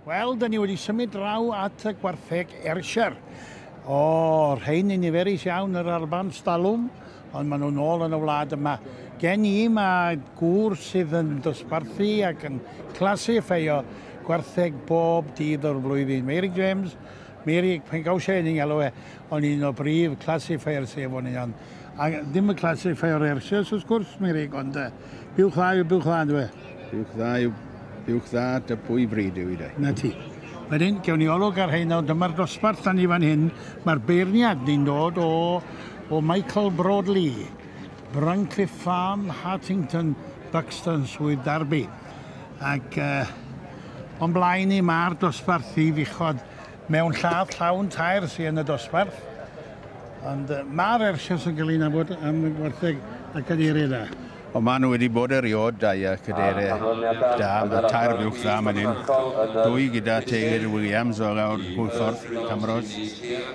Wel, da ni wedi symud draw at y gwartheg Ayrshire. O, rhain yn niferus iawn yr Alban stalwm, ond maen nhw'n ôl yn y wlad yma. Gen i mae gŵr sydd yn dosbarthu ac yn classifeio gwartheg bob dydd o'r flwyddyn. Meirig James, Meirig, pen gawsiau ni'n galw e, ond un o brif classifiers efo ni. Ond, a ddim y classifier Ayrshires wrth gwrs, Meirig, ond buwch dda yw buwch dda, ynddo fe? Buwch dda yw buwch dda, dy pwy bryd yw i de. Na ti. Wedyn, gewn ni olwg ar rheina, ond dyma'r dosbarth dan ni fan hyn. Mae'r beirniad ni'n dod o Michael Broadley, Bruncliffe Farm, Hartington, Buxton, Swydd Derby. Ac o'n blaen ni mae'r dosbarth i fuchod mewn llath llawn tair sydd yn y dosbarth. Ond mae'r Ayrshires yn cael ei nabod am y gwartheg a cadeiriau da. O, maen nhw wedi bod erioed da i cadeiriau da. Mae tair buwch dda man hyn. Dwy gyda teulu'r Williams o lawr Hwlffordd, Camros.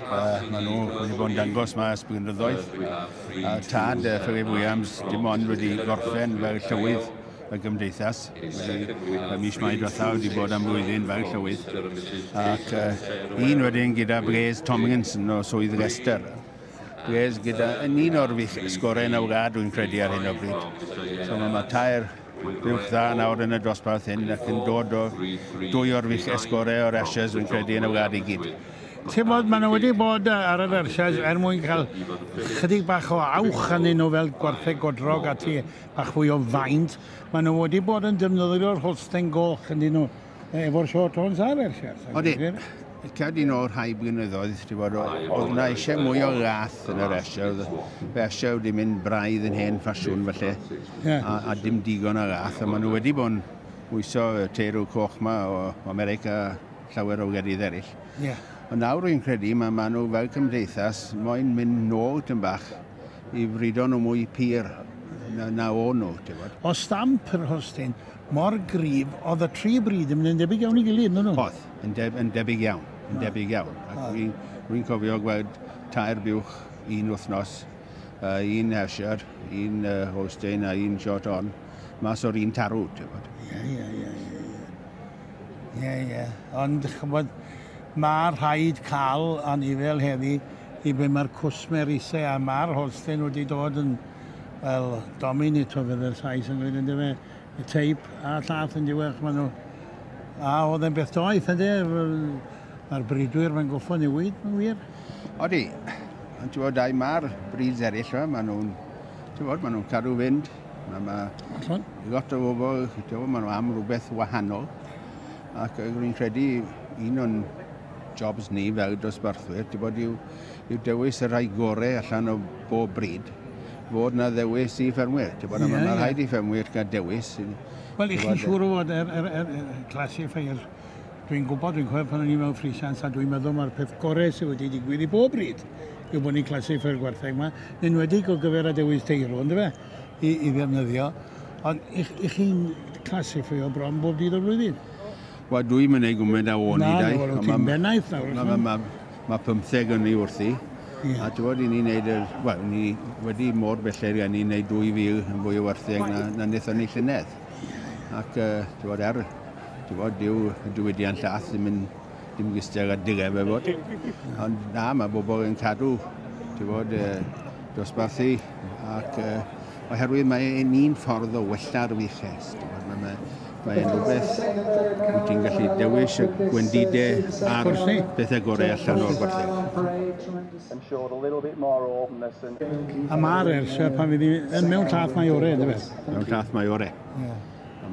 Maen nhw wedi bod yn dangos ma ers blynyddoedd. Tad Philip Williams dim ond wedi gorffen fel llywydd y gymdeithas. Wedi, y mis Mai diwethaf wedi bod am flwyddyn fel llywydd. Ac un wedyn gyda Blaise Tomlinson o Swydd Leicester. Blaise gyda yn un o'r sgorau yn y wlad dwi'n credu ar hyn o bryd. So mae tair buwch dda nawr yn y dosbarth hyn ac yn dod o dwy o'r sgorau o'r Ayrshires dwi'n credu yn y wlad i gyd. Ti'n bod, maen nhw wedi bod ar yr Ayrshires er mwyn cael chydig bach o awch yn nhw fel gwartheg godrog a ti bach fwy o faint. Maen nhw wedi bod yn defnyddio'r Holstein goch yn nhw efo'r Shorthorns a'r Ayrshires. Odi, cad un o'r rhai blynyddoedd, ti'n bod, oedd yna eisiau mwy o lath yn yr Ayrshire. Oedd yr Ayrshire wedi mynd braidd yn hen ffasiwn felly, a dim digon o lath. A maen nhw wedi bod yn bwyso y teirw coch yma o America a llawer o wledydd eraill. Ond nawr rwy'n credu mae nhw fel cymdeithas moyn mynd nôl tyn bach i frido nhw mwy pur na o nhw, ti'n bod. O stamp yr Holstein, mor gryf, oedd y tri brid yn mynd yn debyg iawn i gilydd, nhw? Oedd, yn debyg iawn. Yn debyg iawn. Ac rwy'n cofio gweld tair buwch un wythnos, un Ayrshire, un Holstein a un Shorthorn, mas o'r un tarw, ti'n bod. Ie. Ond, ch'mod, mae rhaid cael anifel heddi i be mae'r cwsmer eisiau, a mae'r Holstein wedi dod yn, wel, dominate o fydd yr Sais yn gweud, yndyfe, y teip a llath yn diwedd, maen nhw. A oedd e'n beth doeth, ynddo? Mae'r bridwyr mae'n goffo newid, mae'n wir. Odi, ond ti'n bod, mae'r breeds eraill yma, maen nhw'n, ti'n bod, maen nhw'n cadw fynd. Mae lot o bobl, ti'n bod, maen nhw am rhywbeth wahanol. Ac rwy'n credu un o'n jobs ni fel dosbarthwyr, ti'n bod, yw dewis y rhai gorau allan o bob brid, fod na ddewis i ffermwyr. Ti'n bod, mae rhaid i ffermwyr gael dewis. Wel, i chi'n siŵr o fod classifiers, dwi'n gwybod, dwi'n cofio pan o'n i mewn Friesians, a dwi'n meddwl mae'r peth gorau sydd wedi digwydd i bob bryd yw bod ni'n classifio'r gwartheg yma, yn enwedig o gyfer a dewis teirw, yndyfe, i ddefnyddio. Ond i chi'n classifio bron bob dydd o'r flwyddyn? Wel, dwi'n mynd i gwmyd a o'n i, dau. Na, ti'n bennaeth nawr. Mae 15 yn ni wrthi. A ti'n bod, i ni'n neud yr... Wel, ni wedi mor belled gan ni'n neud 2,000 yn fwy o wartheg na wnaethon ni llynedd. Ac, ti'n bod, ti'n bod, dyw y diwydiant llath ddim yn dim gystal a dyle fe fod. Ond na, mae bobl yn cadw, ti'n bod, dosbarthu ac oherwydd mae'n un ffordd o wella'r fuches. Mae'n rhywbeth wyt ti'n gallu dewis y gwendidau a'r bethau gorau allan o'r gwartheg. A mae'r Ayrshire pan fydd hi mewn llath mae orau, ynddo fe? Mewn llath mae orau. A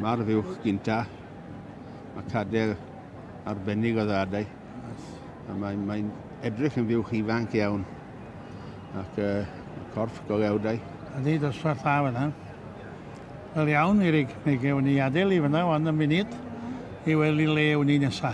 mae'r fuwch gynta, mae cadair arbennig o ddadau. A mae'n edrych yn fuwch ifanc iawn. Ac corff golewdau. Ydy, dosbarth dda fan'na. Wel iawn, Eirig, mi gewn ni adael i fan'na wan am munud i weld i le wn ni nesa.